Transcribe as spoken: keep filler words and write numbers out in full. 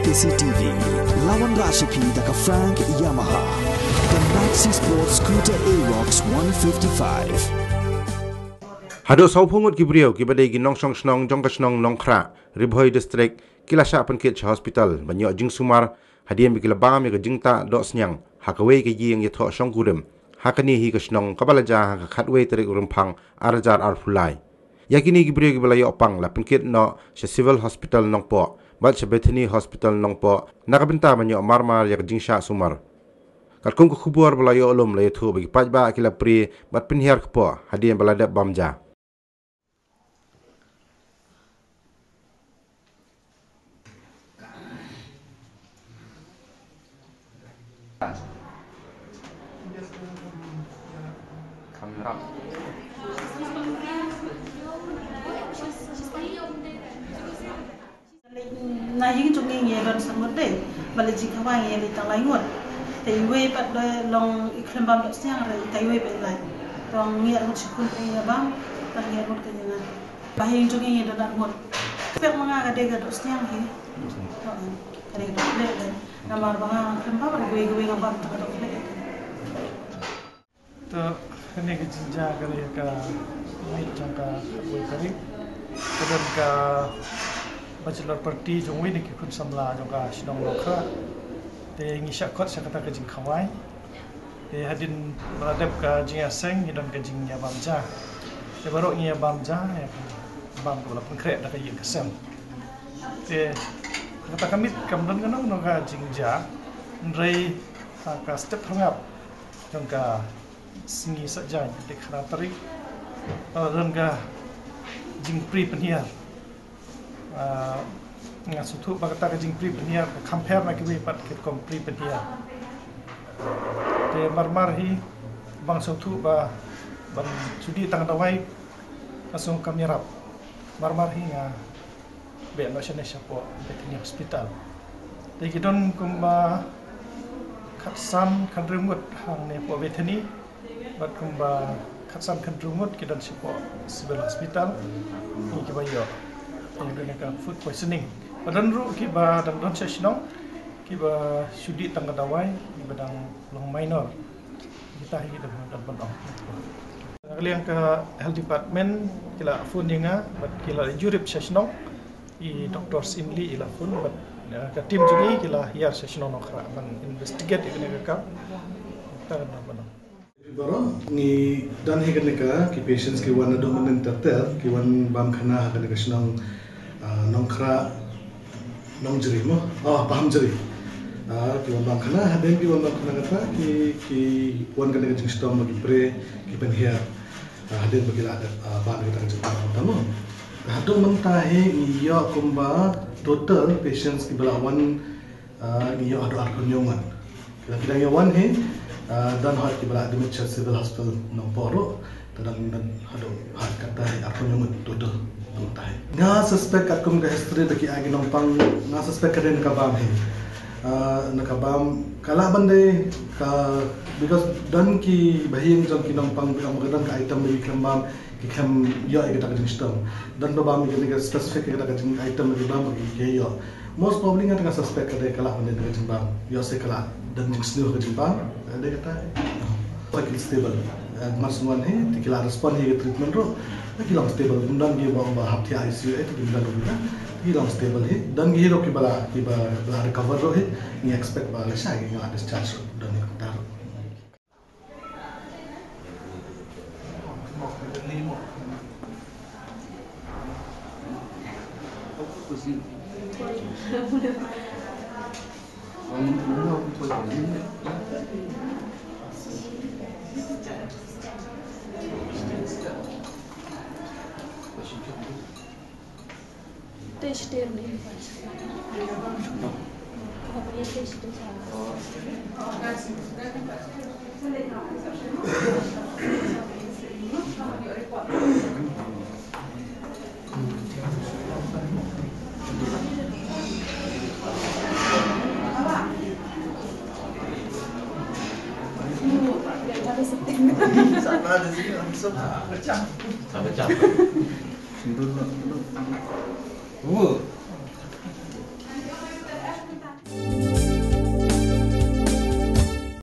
K C T V, la wanrah sha phi da ka Frank Yamaha, the Maxi Sport Scooter Aerox one fifty-five. Haduh sawphew ngut ki briew kiba dei ki nongshong shnong jong ka shnong Nongkhrah, Ri Bhoi District, ki la shah pynkit sha hospital ban ïoh jingsumar hadien ba ki la bam ïa ka jingtah dohsniang ha kawei ka ïing ïathoh shongkurim ha kane hi ka shnong, kaba la jia ha ka khatwei tarik u Rymphang ar hajar arphew lai. Ïa kine ki briew kiba la ïoh pang la pynkit noh sha Civil Hospital Nongpoh bad sha Bethany Hospital Nongpoh na ka bynta ban ïoh marmar ïa ka jingshah sumar. Katkum ka khubor ba la ïoh lum, la ïathuh ba ki paidbah ki la prie bad pynhiar kpoh hadien ba la dep bam ja. Na ïing jong ngi ngi don san ngut dei, ba la jingkhawai ngi leit tang lai ngut. Te iwei pat da long i khlem bam dohsniang, re ita iwei pat i lait. Tang ngi ar ngut shi khun te ngi bam, tang ngi ar ngut ka ïing. Ba ïing jong ngi ngi don ar ngut. Pek ma nga ka dei ka dohsniang hi. Ka dei ka dohkhleh dei. Namar ba nga khlem bam, iwei iwei nga bam tang ka dohkhleh. Te kane ka jingjia ka dei ka miet jong ka khatwei tarik. Ka don ka bachelor party jong uwei na ki khun samla jong ka shnong Nongkhrah. Te ngi shah khot sha kata ka jingkhawai. Te hadien ba la dep ka jingïaseng ngi don ka jingïabam ja. Te baroh ngi ïabam ja ïa ka bam kaba la pynkhreh da ka ïing ka sem. Te kata ka miet kam don kano kano ka jingjia. Hynrei ha ka step phyrngap jong ka sngi Saitjaiñ, tarik khatar tarik, uh, don ka jingprie pynhiar. Uh, nga sngewthuh ba kata ka jingprie pynhiar ka kham pher na kiwei pat ki rukom prie pynhiar. Te marmar hi ba nga sngewthuh ba ban shu dih tang dawai, nga sngewkam ïarap. Marmar hi nga beh noh shane shapoh Bethany Hospital. Te ki don kumba khatsan khathynriew ngut hangne hapoh Bethany, bad kumba khatsan khathynriew ngut ki don shapoh Civil Hospital. Ki kiba ïoh, ïoh kane ka food poisoning. Bad don ruh kiba dang don sha shnong kiba shu dih tang ka dawai, kiba dang long minor. Kita hi kita ban ban ong. Na ka liang ka health department ki la phone ïa nga bad ki la jurip sha shnong. I Doctor Sinli i la phone bad, eh, ka team jong ngi ki la hiar sha shnong Nongkhrah ban investigate ïa kane ka kam. Kita ban ban ong. Baroh ngi don hi kane ka ki patients ki wan naduh mynnin ter ter ki wan bam khana ha kane ka shnong, ah, Nongkhrah. Nongjri mo? Oh, Pahamjri. Ah, ki wan bam khana, hadien ki wan bam khana kata, ki, ki wan kane ka jingshitom ba ki pre, ki pynhiar. Ah, hadien ba ki la dep, ah, bam kata ka jingpang kata mo. Haduh mynta hi ngi ïoh kumba total patients kiba la wan, ah, ngi ïoh haduh arphew hynñiew ngut. Ki dang ïa wan hi, ah, don hoi kiba la admit sha Civil Hospital Nongpoh ruh, te dang don haduh ha kata hi arphew hynñiew ngut total. Nga suspect katkum ka history da ki ai ki nongpang, nga suspect ka dei na ka bam hi. Ah, na ka bam ka lah ban dei ka, because don ki bahaïing jong ki nongpang, ba ka don ka item ba ki khlem bam, ki khlem ïoh ïa kata ka jingshitom. Don ba bam ïa kata ka specific, ïa kata ka jing item ba ki bam ba ki ïoh. Most probably nga tang suspect ka dei ka lah ban dei ka jingbam. Ïoh se ka lah don jingsniew ka jingbam. Ka dei kata. Ba ki stable. Eh, mar shu wan hi, te ki la respond hi ka treatment ruh. Te ki long stable. Ym don ki ba, ba hap thiah I C U, eh, te ki ym don ruh kita. Te ki long stable hi. Don ki hi ruh kiba la, kiba la recover ruh hi. Ngi expect ba lashai ki la discharge ruh. Don hi kata ruh. Sabar, sabar. Sabar.